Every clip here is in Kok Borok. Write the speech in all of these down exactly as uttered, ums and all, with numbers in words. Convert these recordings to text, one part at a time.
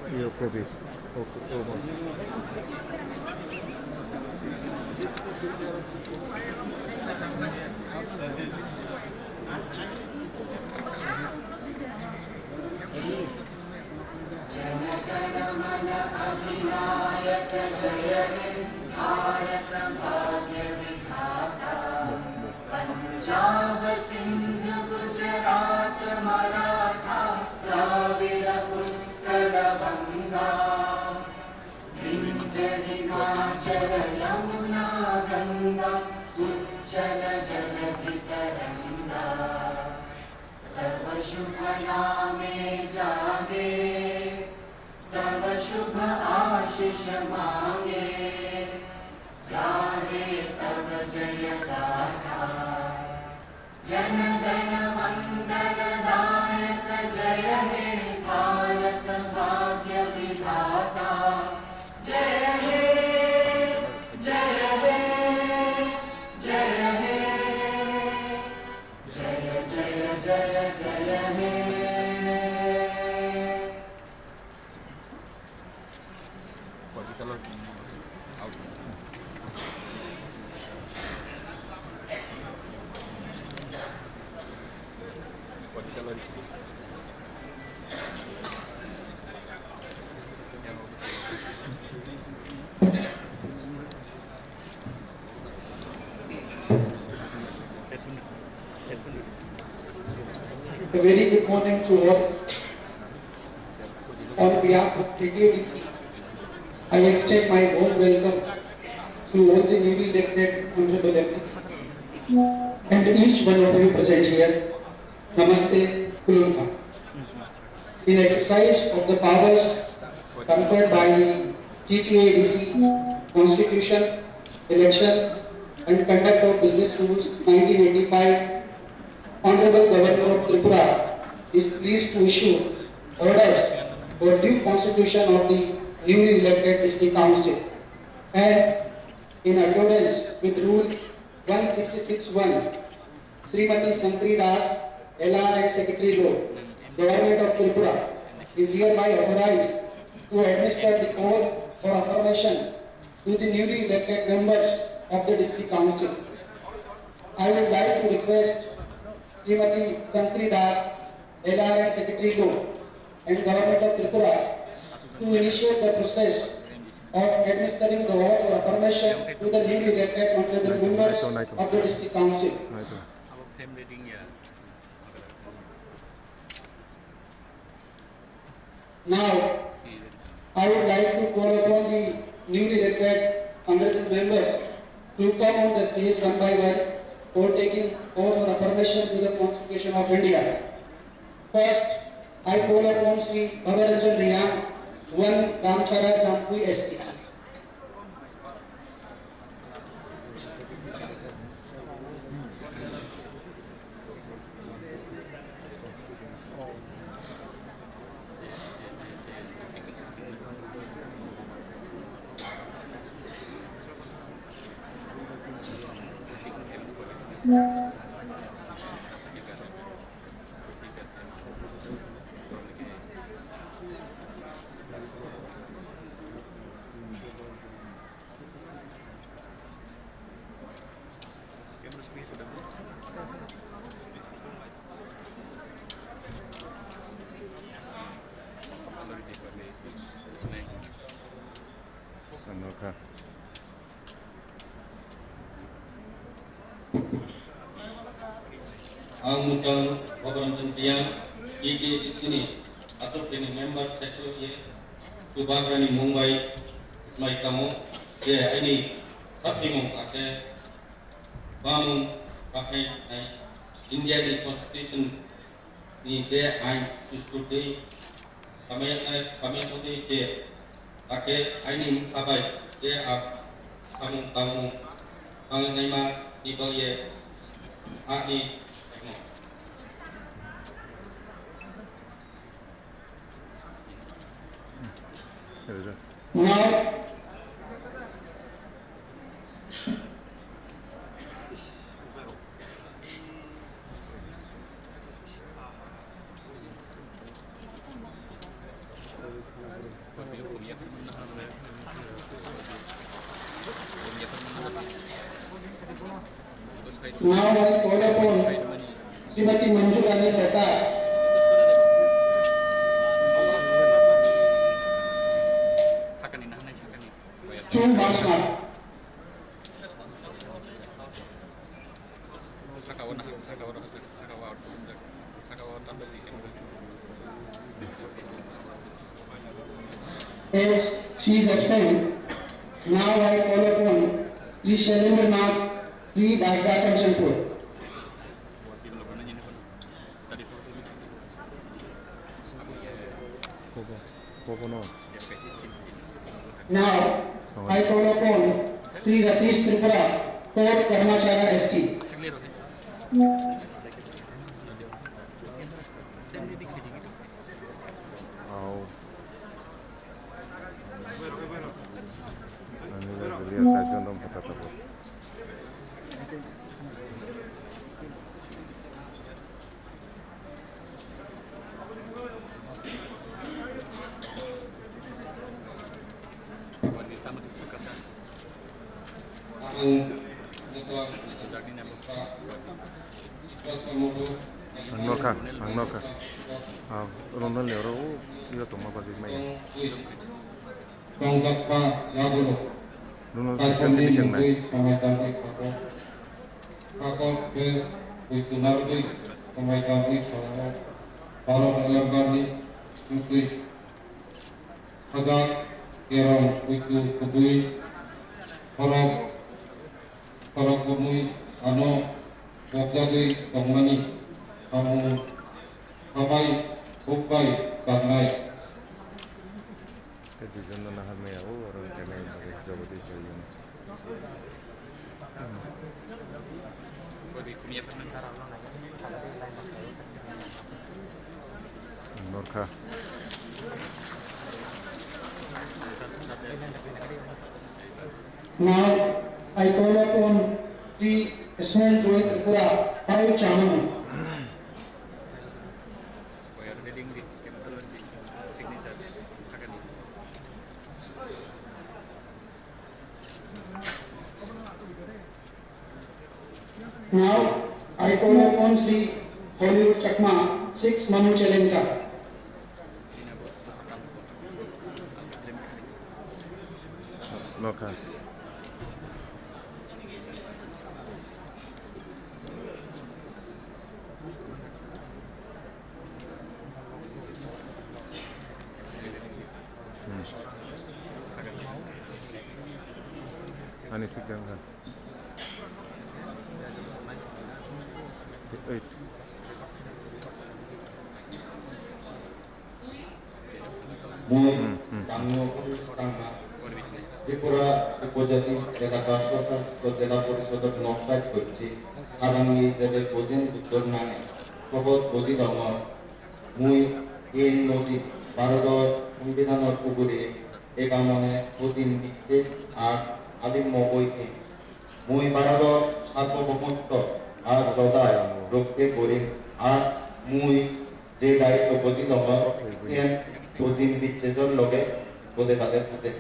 Iyo, kopi. Oke, oke. Jana गण मन अधिनायक जय हे भारत भाग्य विधाता। पंजाब सिंध गुजरात मराठा द्राविड़ उत्कल बंगा। विंध्य हिमाचल यमुना गंगा उच्छल जलधि तरंगा। तव शुभ नामे जागे, तव शुभ आशीष मांगे, गाहे तव जय गाथा। जन गण मंगल दायक जय हे भारत भाग्य विधाता। जय हे, जय हे, जय हे। जय जय जय जय हे। A very good morning to all. On behalf of T T A D C, I extend my warm welcome to all the newly elected honorable M P Cs and each one of you present here. Namaste, Khulumkha. In exercise of the powers conferred by the T T A D C Constitution, Election and Conduct of Business Rules nineteen eighty-five, Honorable Governor of Tripura is pleased to issue orders for due constitution of the newly elected District Council, and in accordance with Rule one sixty-six one, Srimati Shankari Das, L R and Secretary Law, Government of Tripura, is hereby authorized to administer the oath for affirmation to the newly elected members of the District Council. I would like to request Srimati Shankari Das, L R and Secretary Law, and Government of Tripura to initiate the process of administering the oath of affirmation to the newly elected honorable members of the District Council. Now, I would like to call upon the newly elected honorable members to come on the stage one by one for taking oath or affirmation to the Constitution of India. First, I call upon Shri Bhabaranjan Reang, one Damchara Jampui S T C. Ano kha? Ang Mutang Bhabaranjan Reang, T T A D C ni aswk bini member secretary, Chubagrani Mumbai smai tamo, je aini saphimung ake bamung bahai nai India ni constitution ni je ain sustutwi samyaknai, samyakmani je, ake aini wngkha bai je a samung tangmung tangnaima ni bagwi ani Now, Now I call upon Srimati Manju Rani Sarkar. Chun Basmar. As she is absent, now I call upon Sri Shailendra Nath, Sri Dasda Kanchanpur. Bobo, bobo no. Now, I call upon Sri Ratish Tripura, Port Karmachara S T. Au. Ani le gulia sa jondom kata tabo. Ang nokha, ang nokha. Ah, Ronald ni oro, o, iyo tongma bagwi maya. Tongjakma yagulo. Nunu Kaisani bising nai. Mungwi samai tangwi phago. Phago khe bui tunarwi samai tangwi phago. Baro November ni mungwi. Khajak kerong buitu kubui khorok, khorok kubui ano bokjagwi tongmani samung sabai bukbai tangnai. Tei duijon no nahar maya o oro wngkha nai bagwi Jagadish bai yun. Norkha. Now, I call upon Sri Ismail Joy Tripura, Payu Chamanu. Now, I call upon Sri Hollywood Chakma, six Manu Chelengka. Nokha. Hmm. Ani thik da wngkha. Eight. Mui, hmm, hmm, tangno tangma. Tripura Upojati Jela Karsa Sastho Jela Porishodor nok side korchi. Arangni jebe bojin uttor nange. Kobot bodi dongor. Mui in nodi Bharodor Songbidanor ugure egamone bojin dikche ar alim mogoi khe. Mui Bharodor Sarbobomottw ar Jodai rokhe gorim ar mui je daitw bodi tongo, iyen bojin bichejor loge bode tade pute.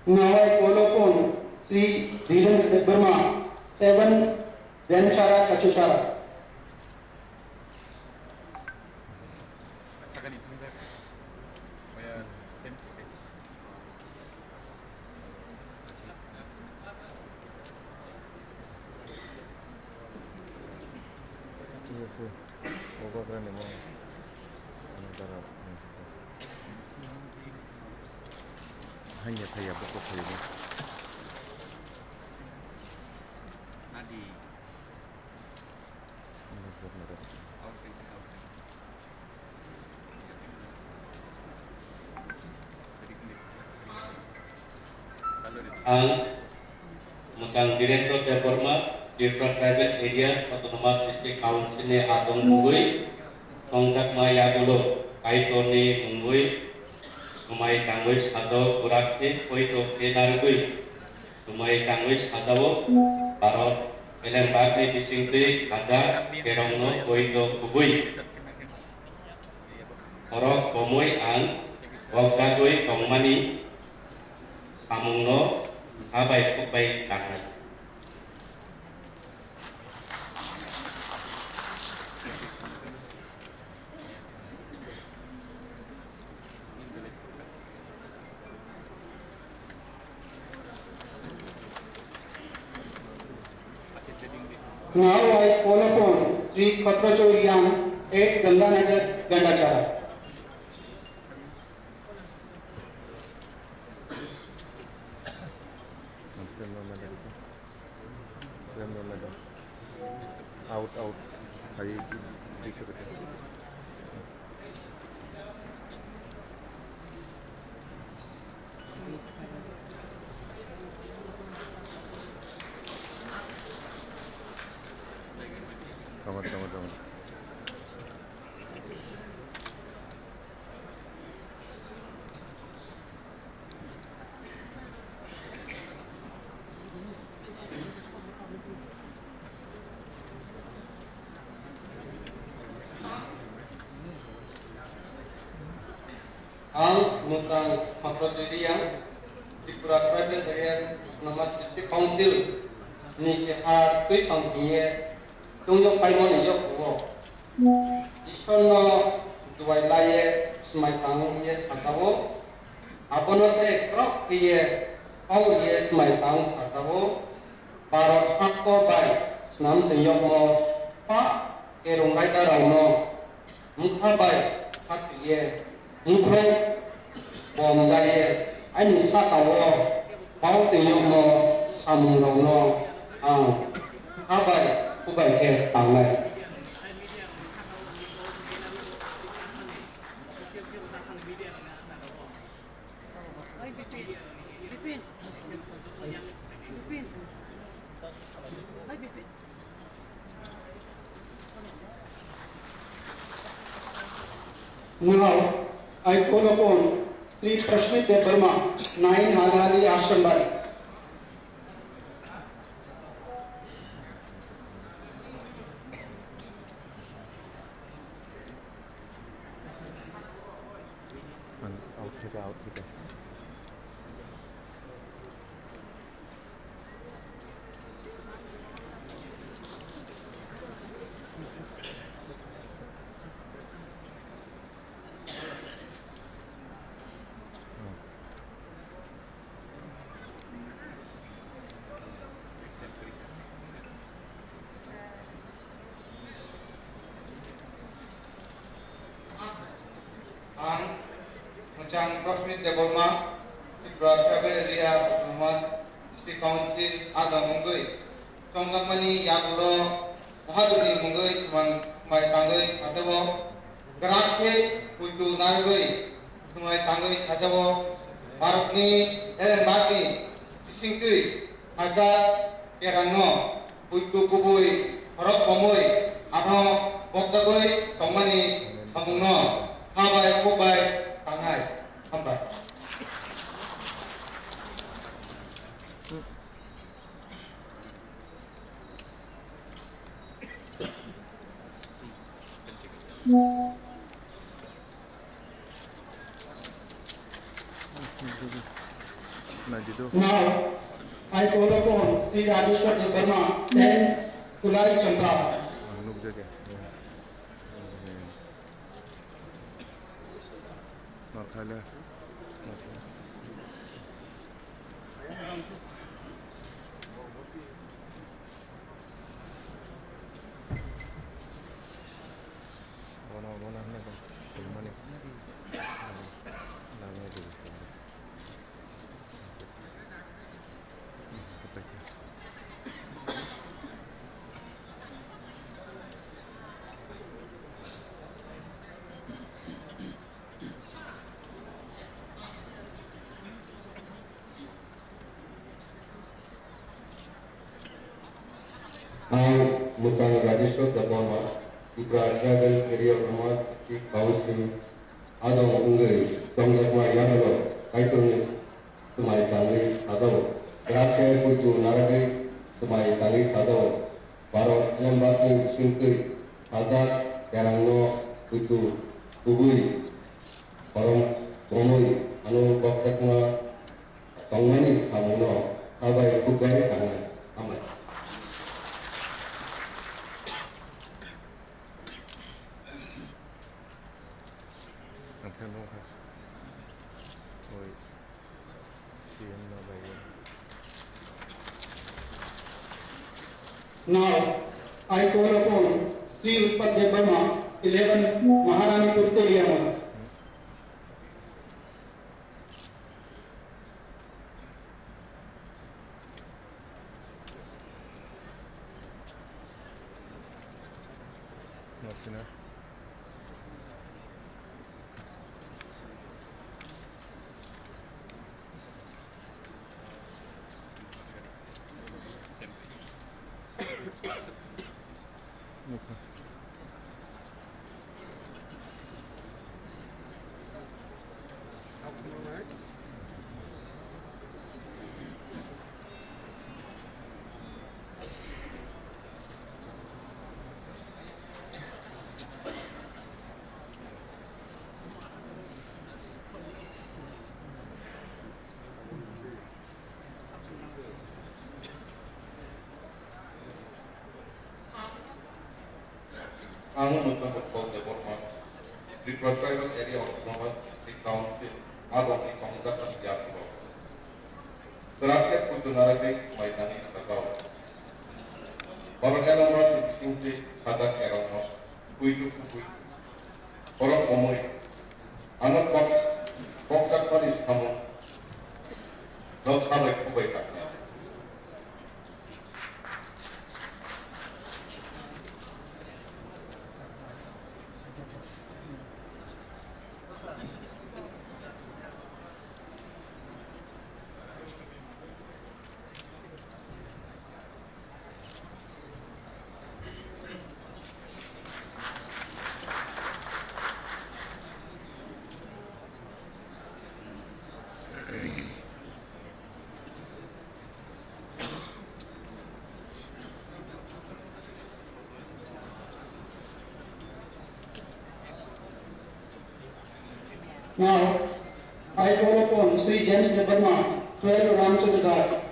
Now I call upon Sri Dhirendra Debbarma, seven Denchara Kachuchara. Yes, sir. Over there, no more. Hanya thaya bokok thaya. Nadi. Ang Mwchang Birendra Debbarma, Tripura Tribal Areas Autonomous District Council ni adong mungwi tongjakma yagulo Kaitorni mungwi swmai tangwi sajao, kwrak khe poito khe narwgwi swmai tangwi sajao. Bharat belengbarni bisingtwi hajar kerongno poito kubui khorok bomwi ang bokjagwi tongmani samungno ha bai khuk bai tangnai. Now I call upon Sri Khatrachari Yang at Ganganagar, Gandachara. Out, out. Hai, di, di, di, Tama, tama, tama. Ang Mwchang Sampradoriya, Tripura Tribal Areas Autonomous District Council ni keha twi tong hiye tungyo paimani yokuo. Ishwarno duai laiye swmai tangwi ye sajao. Abono tei kwrwk khe ye kau rwye swmai tang sajao. Bharat hakto bai swnam twi yokmo pa kerong raida rokno mukha bai khatwiye mukhung bomjaiye ani sakao pao twi yokmo samungrokno ang ha bai kubai khe tangnai. Oi, Bipin. Bipin. Bipin. Oi, Bipin. Now, I call upon Sri Prashmit Debbarma, nine Halhali Ashram Bari. Out theke, out theke. Ang Mwchang Prashmit Debbarma, Tripura Tribal Area Autonomous District Council adong wngwi chongjakmani yagulo Mahadevni mungwi swmai, swmai tangwi sajao. Kwrak khe puitu narwgwi swmai tangwi sajao. Bharatni belengbarni bisingtwi hajar kerongno puitu kubui khorok bomwi ano bokjagwi tongmani samungno kha bai kuk bai tangnai. Hambai. Now, I call upon Sri Rajeshwar Debbarma and Kulai Champa. Ang nukjagya. Norkhaile. Bono, bono hwnwi bo, tongmani. Bwsang Rajeshwar Debbarma, Tripura Tribal Area Autonomous District Council, adong wngwi tongjakma yagulo Kaitorni swmai tangwi sajao, kwrak khe puitu narwgwi swmai tangwi sajao. Bharat Elembakni bisingtwi sajak kerongno puitu kubui khorang romwi ano kokjakma tongmani samungno kha bai khuk bai tangnai. Hambai. Ang khe nukha. Oi, C M no bai. Now, I call upon Sri Utpal Debbarma, eleven Maharani Purtoliama. Ang Muthango Paul Debbarma, Tripura Tribal Area Autonomous District Council, adongni tongjakmani yagulo kwrak khe puitu narwgwi swmai tangwi sajao. Borok elembakni bisingtwi sajak kerongno puitu kubui khorang romwi ano kok-, kokjakmani samung no kha bai khuk bai tangnai. Now, I call upon Sri James Debbarma, twelve Ramchandra Ghat.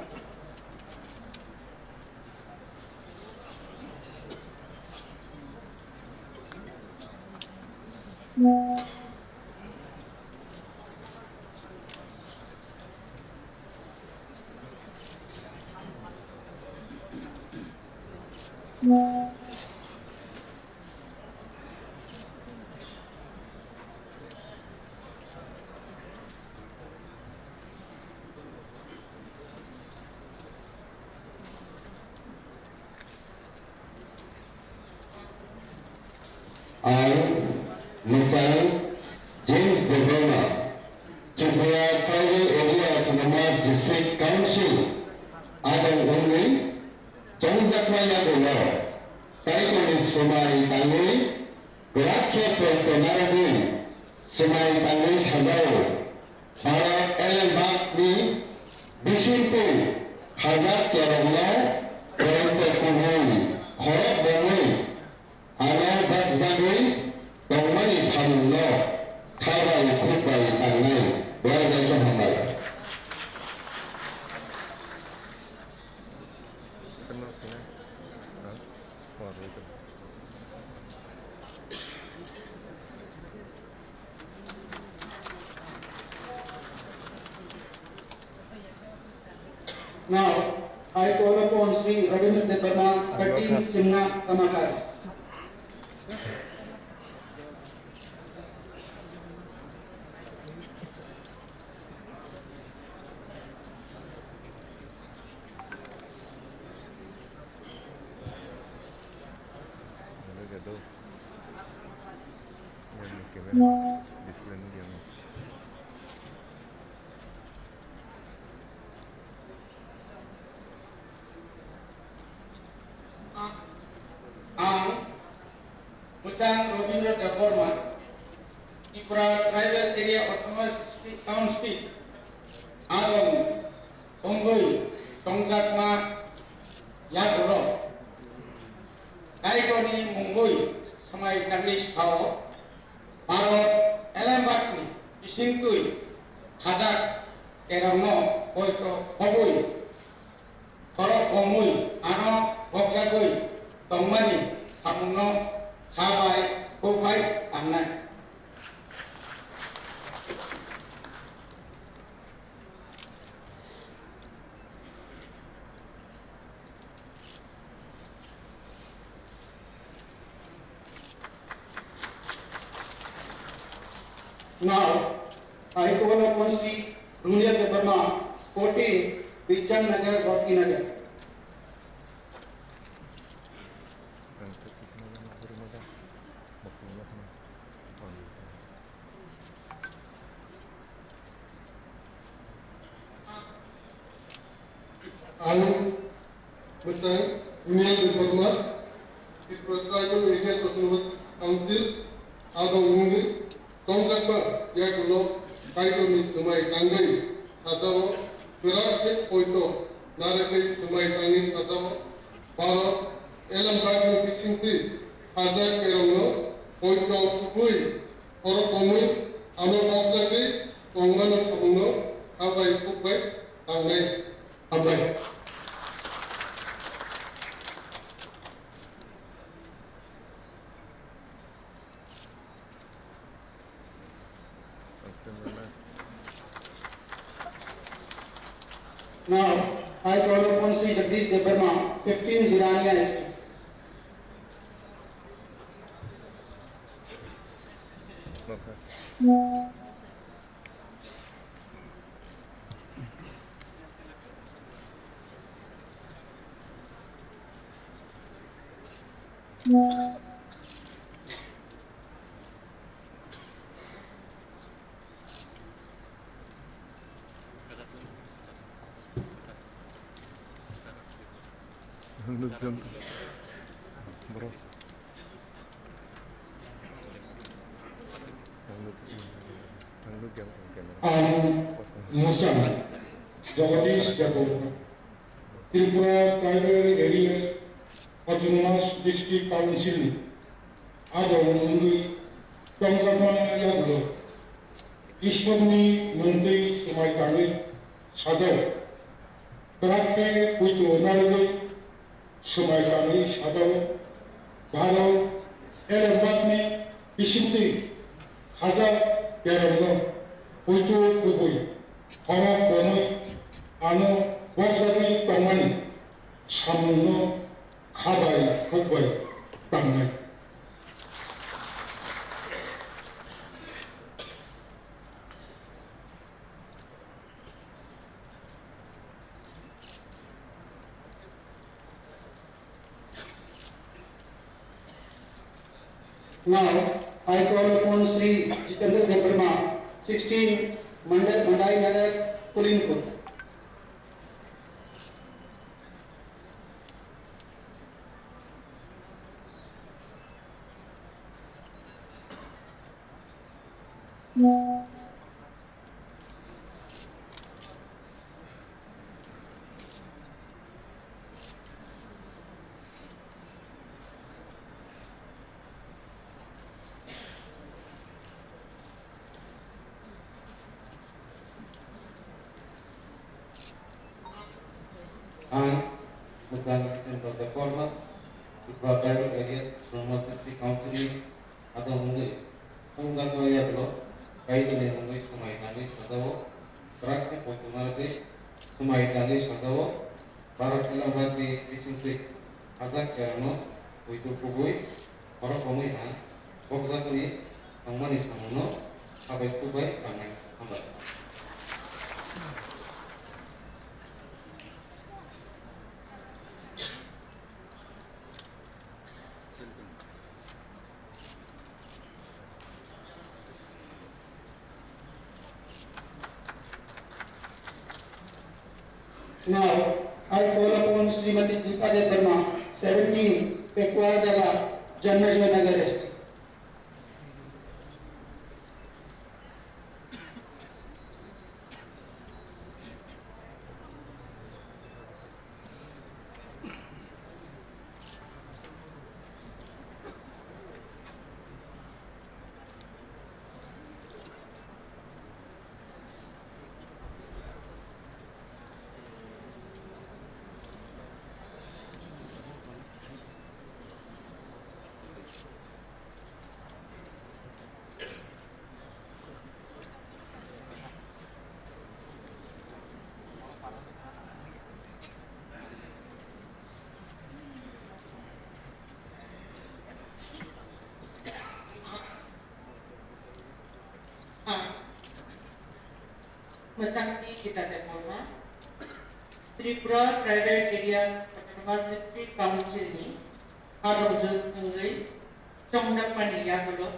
Ang Mwsang James Debbarma, Tripura Tribal Area Autonomous District Council adong wngwi chongjakma yagulo Kaitorni swmai tangwi kwrak khe poito narwgwi swmai tangwi sajao. Bharat elembakni bisingtwi khajak kerongno poito kubui khorok romwi ano bakjagwi tongmani samungno kha bai khuk bai tangnai. Belai belai khe hambai. Now, I call upon Sri Rabindra Debbarma, thirteen Simna Kamakhar. Tripura Tribal Area Autonomous District Council adong tongwi tongjakma yagulo Kaitorni mungwi swmai tangwi sao, Bharat elembakni bisingtwi khajak kerongno poito khobwi khorok komwi ano bokjagwi tongmani samungno kha bai khuk bai tangnai. Now, I call upon Sri Rumia Debbarma, fourteen, Bichan Nagar, Bhakti Nagar. Ang Mwtai Union Reformer, Tripura Tribal Areas Autonomous Council, adong wngwi tongjakma yagulo Kaitorni swmai tangwi sajao, kwrak khe poito narwgwi swmai tangwi sajao, Bharat elembakni bisingtwi khajak kerongno poito khukwi khorok komwi ano bokjagwi tongmani samungno kha bai khuk bai tangnai. Hambai. Now, I call upon Sri Jagdish Debbarma, fifteen Jirania Estate. Bro. Ang Musa Jagadish Jago, Tripura Tribal Areas Autonomous District Council ni adong wngwi tongjakma yagulo Ishwarni mungtwi swmai tangwi sajao, kwrak khe poito narwgwi swmai tangwi sajao, Bharat elembakni bisingtwi khajak kerongno poito kubui khorok komwi ano bokjagwi tongmani samungno kha bai khuk bai tangnai. Now, I call upon Sri Jitendra Debbarma, sixteen Mandai, Mandai Nagar, Kulinpur. Ang Mukhang Center Department, Tripura Tribal Area Autonomous District Council ni adong wngwi, thumjakma yagulo Kaitorni mungwi swmai tangwi sajao, kwrak khe poito narwgwi swmai tangwi sajao, Bharat elembakni bisingtwi khajak kerongno poito kubui khorok komwi ang bokjakni tongmani samungno kha bai khuk bai tangnai. Hambai. Now, I call upon Srimati Deepa Debbarma, seventeen, Pekuar Jala, Janmajaya Nagar, S T. Ang Mwchangni Gita Debbarma, Tripura Tribal Areas Autonomous District Council ni hadongjwk wngwi chongjakmani yagulo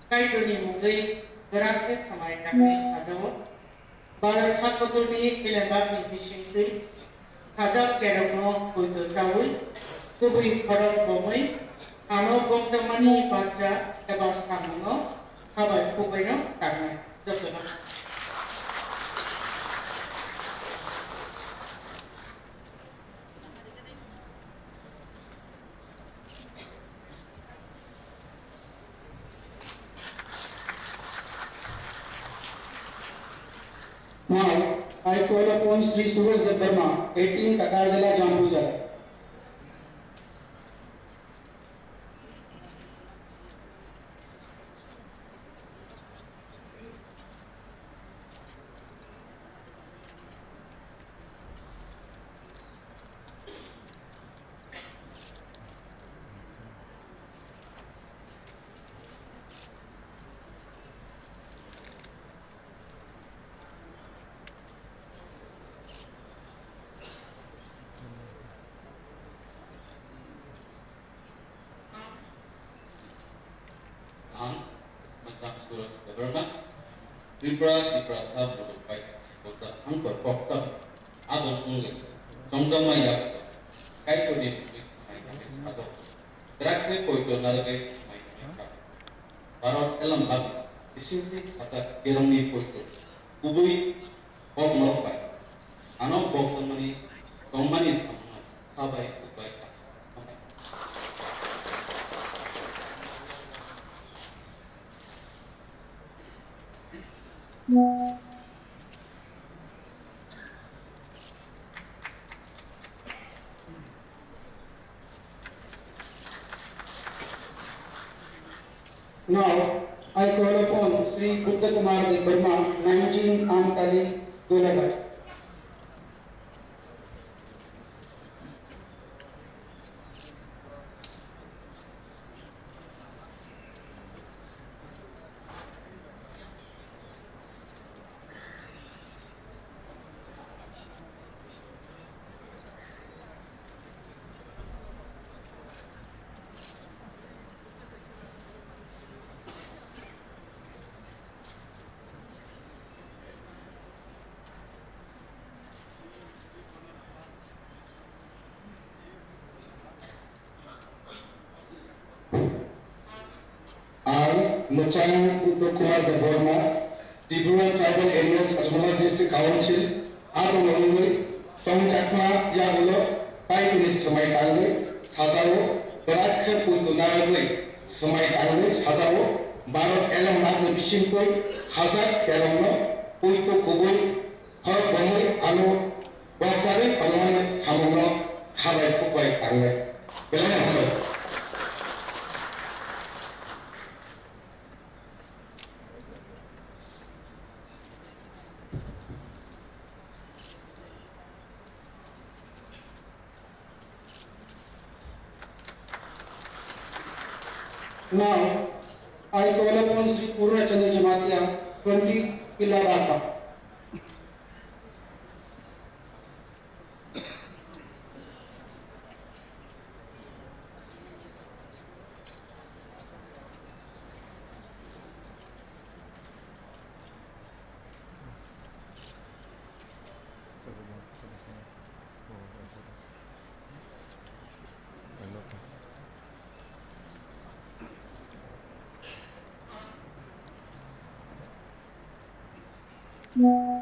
Kaitorni mungwi kwrak khe samai tangwi sajao. Bharat ha kotorni elembakni bisingtwi sajak kerongno poito chaui, kubui khorok bomwi ano bokjakmani bacha eba samungno habai khukbaino tangnai. Jotono. Now, I call upon Shri Suraj Debbarma, eighteen Kakarjala, Jampui Jala. Ang Machang Suraj Debbarma, Tripura, Tiprasa, Muduk bai, Bosa, Hangkor, Koksa, Adon Ungwe, Songdama Yak, Kaitorni Bukis, Mai Bukis, Adon, Drakni Poito Naragwe, Mai Bukis, Adon, Bharat Elam Bhabi, Bisingti Kata Kerongni Poito, Kubui Bok norok bai. Ano bok tongmani, tongmani samungno kha bai, kuk bai kha. Now, I call upon Shri Buddha Kumar Debbarma, nineteen Amtali, Golaghat. Ang Mwchang Buddha Kumar Debbarma, Tripura Tribal Areas Autonomous District Council, abo wngwi chongjakma yagulo Kaitorni swmai tangwi sajao, kwrak khe poito naragwi swmai tangwi sajao, Bharat Elam Bharatni bisingtwi khajak kerongno poito kubui Khorok bomwi ano bokjagwi tongmani samungno kha bai khuk bai tangnai. Belai hambai. Now, I call upon Shri Purna Chandra Jamatia, twenty Pilla Rapa.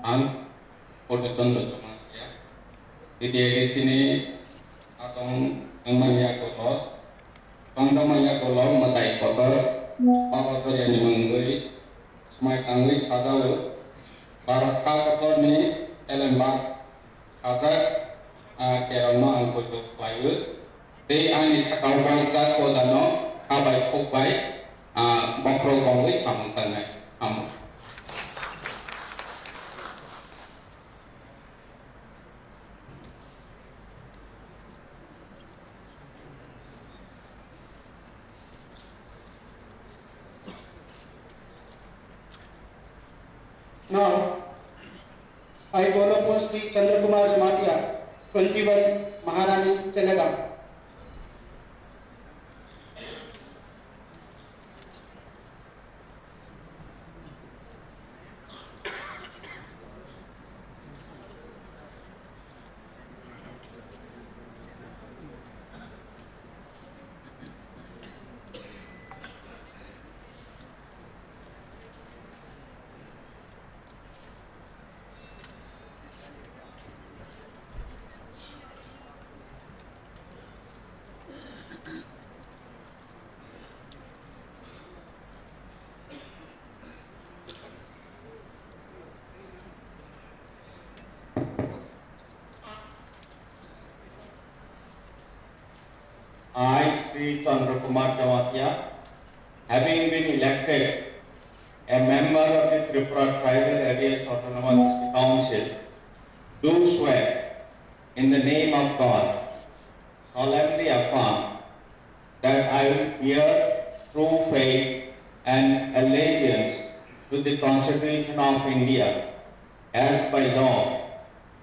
Ang Purnachondo Jamatia, T T A D C ni atong wngmani yagulo, tongjakmani yagulo mwtai kotor, Baba Choriani mungwi swmai tangwi sajao, Bharat ha kotorni elembak Khajak, ah, kerongno ang poito khlaiwi. Tei ani sakao bangkha kodano kha bai khuk bai, ah, bokhorok bongwi samung tangnai. Amo. Now, I call upon Shri Chandra Kumar Jamatia, twenty-one, Maharani Chelegaon. I, Shri Chandra Kumar Jamatia, having been elected a member of the Tripura Tribal Areas Autonomous District Council, do swear in the name of God, solemnly affirm that I will bear true faith and allegiance to the Constitution of India as by law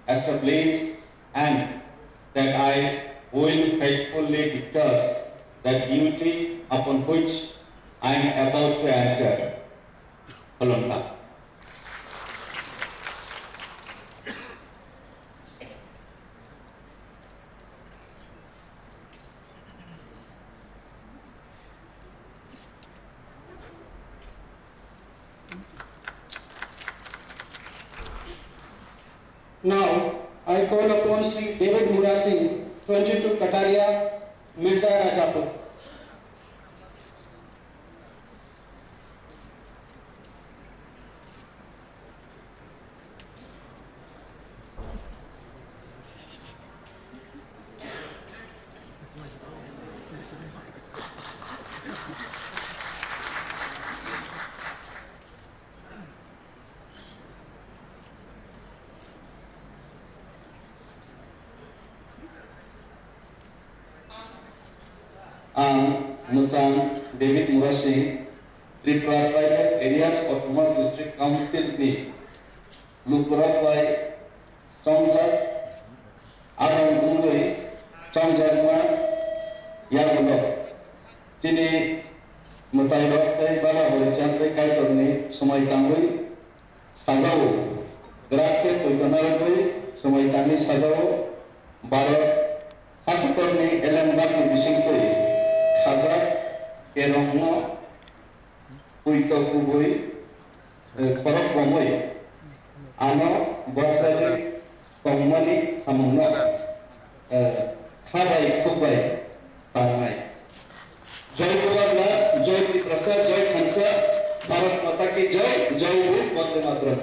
established, and that I will faithfully discharge the duty upon which I am about to enter. Khulumkha. Now, I call upon Shri David Murasing, twenty-two Kataria, Mirza Rajapur. Ang Mwchang David Murasing, Tripura Tribal Areas Autonomous District Council ni lukurok bai chongjak, adong wngwi chongjakma yagulo chini mwtairok tei bala horicham tei Kaitorni swmai tangwi sajao, grak khe poito narwgwi swmai tangwi sajao, Bharat hakotorni elembakni bisingtwi khajak kerongno poito kubui, eh, khorok romwi ano borjagwi tongmani samungno, eh, kha bai khuk bai tangnai. Jai Purabla, Jai Tiprasa, Jai Khansa, Bharat Mata Ki Jai, Jai Bhim, Vande Mataram.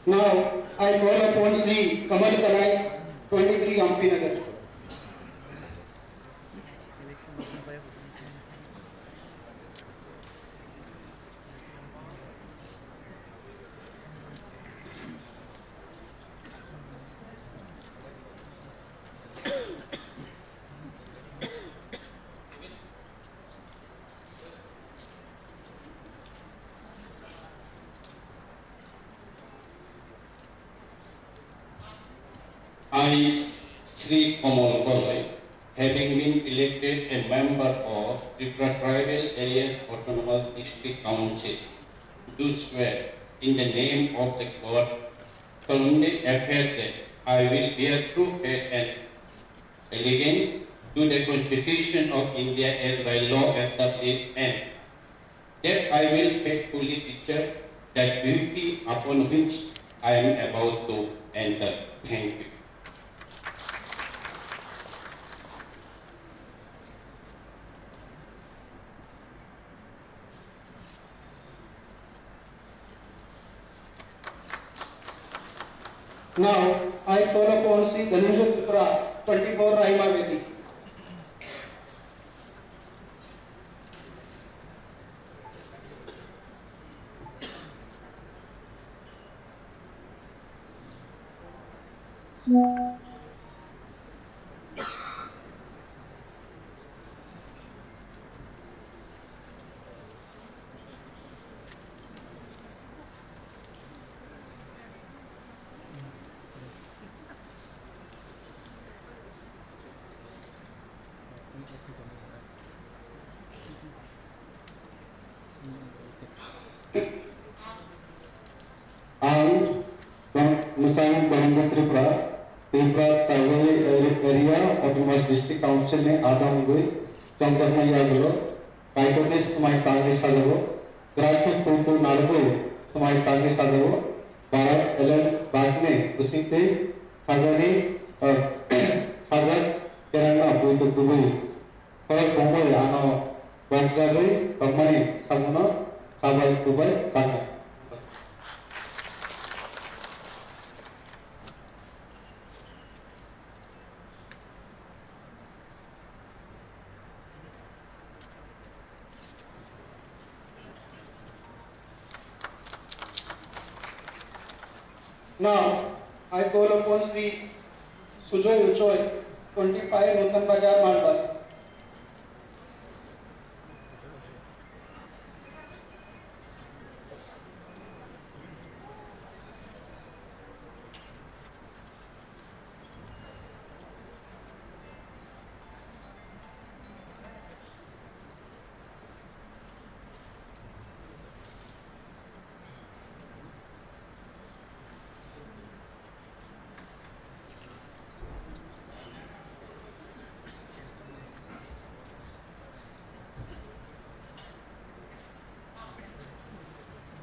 Now, I call upon Shri Kamal Kanai, twenty-three Ampinagar. I, Shri Kamal Kanai, having been elected a member of Tripura Tribal Areas Autonomous District Council, do swear in the name of the God, solemnly affirm that I will bear true faith and allegiance to the Constitution of India as by law established, and that I will faithfully discharge the duty upon which I am about to enter. Thank you. Now, I call upon Shri Dhananjay Tripura, twenty-four Rahima Valley. Ang Bang-, Mwsang Barangga Tripura, Tripura Tribal Area Autonomous District Council ni adam wngwi chongjaknai yagulo Kaitorni swmai tangwi sajao, kwrak khe kulkul narwgwi swmai tangwi sajao, Bharat Alliance bagni bisingtwi sajani, ah, sajak kerangno buitok kubui. Khorok bongwi ano bokjagwi tongmani sabuno kabai kubai kanai. Now, I call upon Shri Sujoy Uchoi, twenty-five Nutan Bazar, Malbasa.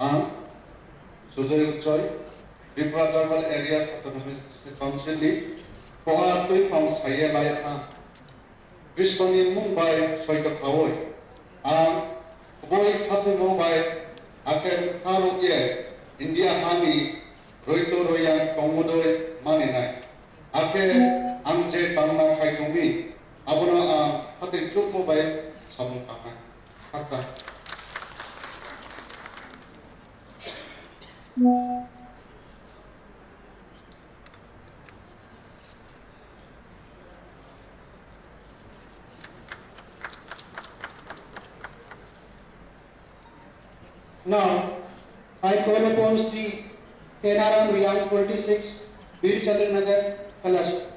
Ang Sujoy Uchoi, Tripura Tribal Areas Autonomous District Council ni koha twi phang saye lai ang. Krishna ni mung bai soito khaui ang kubui khathoimo bai akhe kha rwk ye India ha ni roito royang tongmudoi maninai. Akhe ang je tangna khai tongmi, abono ang khatui chukmo bai samung tangnai. Khakchang. Now, I call upon Shri Tenaram Riang, twenty-six, Bir Chandra Nagar, Kailash.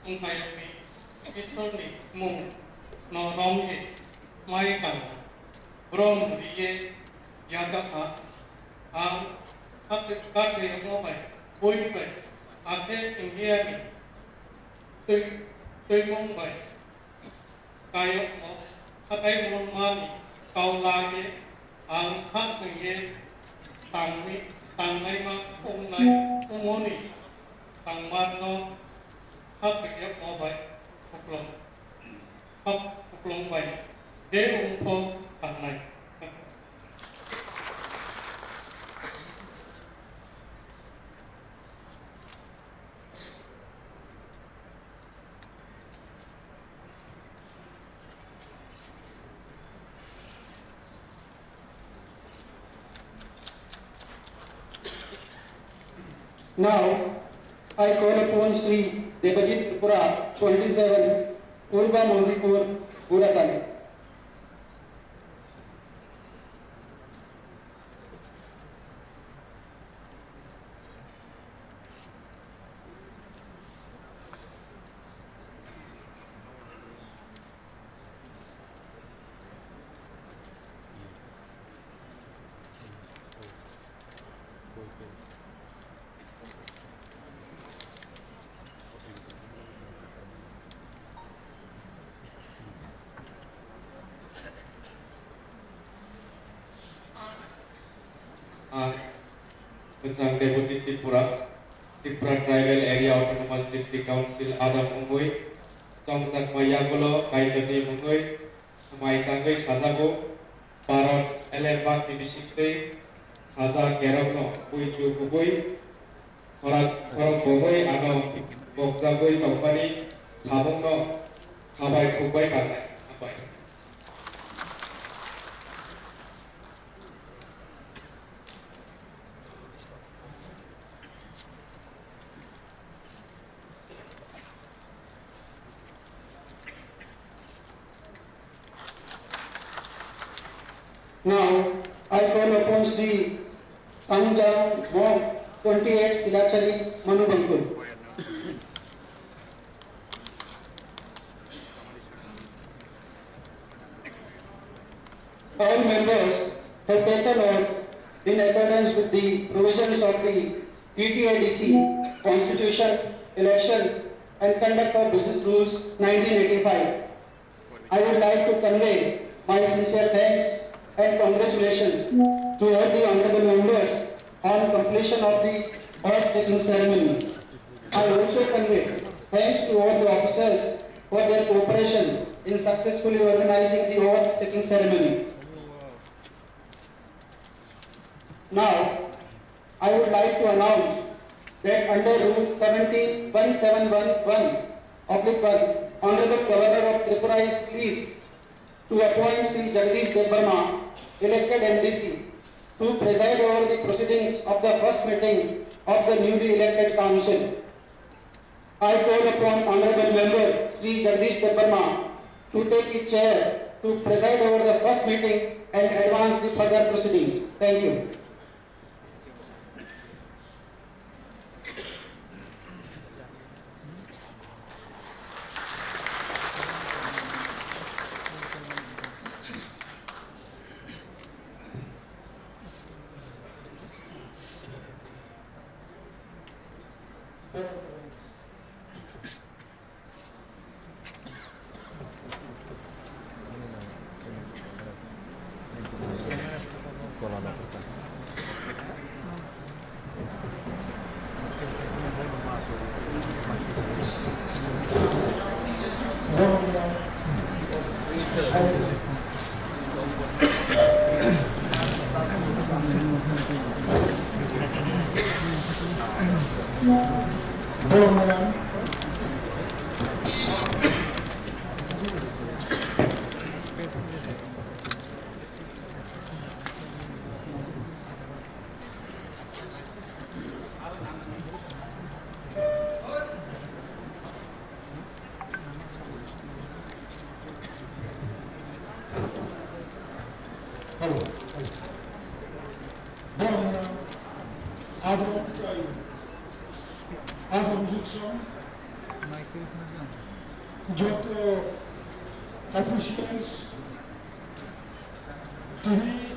Songkhaiyokni Isorni mung no romwi mai tangna. Brom riye yajakha ang khatriyokno bai bui bai akhe India ni twi-, twimung bai kayokno khatai mungmani kau laiwi ang kha swngwi tangwi, tangnaima wngnai wngmoni tangmarno khatriyokno bai khuklwng. Hap kuplung bai je ungpho tangnai. Now, I call upon Shri Debajit Tripura, twenty-seven, Purba Mondipur, Guratali. Ang Kwchang Deputy Tripura, Tripura Tribal Area Autonomous District Council adam wngwi chongjakma yagulo Kaitorni mungwi swmai tangwi sajago, Bharat elembakni bisingtwi khaja kerokno buichu kubui khorang khorok bohoi ano bokjagwi tongmani samungno khabai khukbai tangnai. Hambai. Now, I call upon Sri Pangjang Mok twenty-eight Silachari Manu Bangkul. All members have taken oath in accordance with the provisions of the T T A D C Constitution, Election and Conduct of Business Rules nineteen eighty-five. I would like to convey my sincere thanks and congratulations to all the honorable members on completion of the oath taking ceremony. I also convey thanks to all the officers for their cooperation in successfully organizing the oath taking ceremony. Now, I would like to announce that under Rule seventeen one seven one one oblique one, Honorable Governor of Tripura is pleased to appoint Shri Jagdish Debbarma, elected M D C, to preside over the proceedings of the first meeting of the newly elected council. I call upon Honorable Member Shri Jagdish Debbarma to take his chair to preside over the first meeting and advance the further proceedings. Thank you. Hello. Hello. Borokno abo, abo joto officials, tini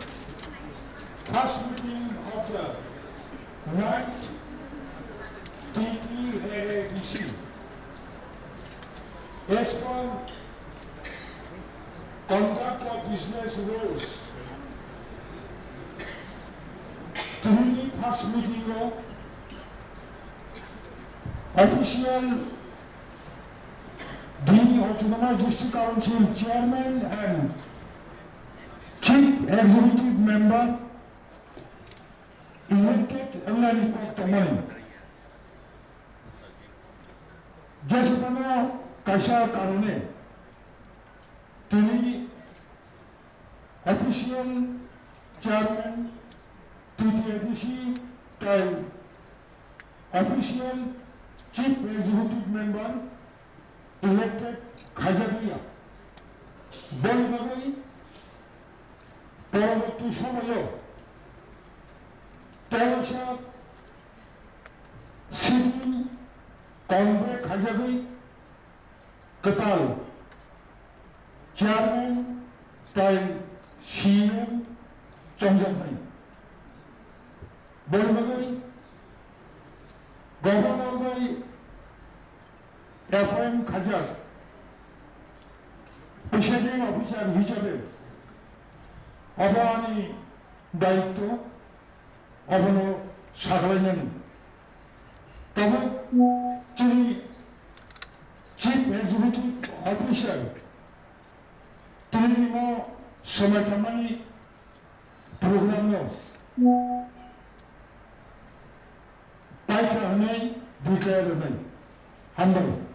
first meeting of the ninth T T A A D C. As per conduct of business rules, tini first meeting o official the Autonomous District Council Chairman and Chief Executive Member elected wngmani kok tongmani. Jeswkano kaisa karone tini official chairman T T A D C tei official chief executive member elected khaijakliya. Boni bagwi poroborti somoyo tolosa sitting convoke khaijagwi kwtal chairman tei C E M chongjaknai. Boni bagwi governor bai appoint khaijak presiding officer hisabe abo ani daityo. Obono sakalainani. Tabuk chini Chief Executive Officer tini mo somai tangmani program no paikha hwnwi buikha rwnai. Hambai.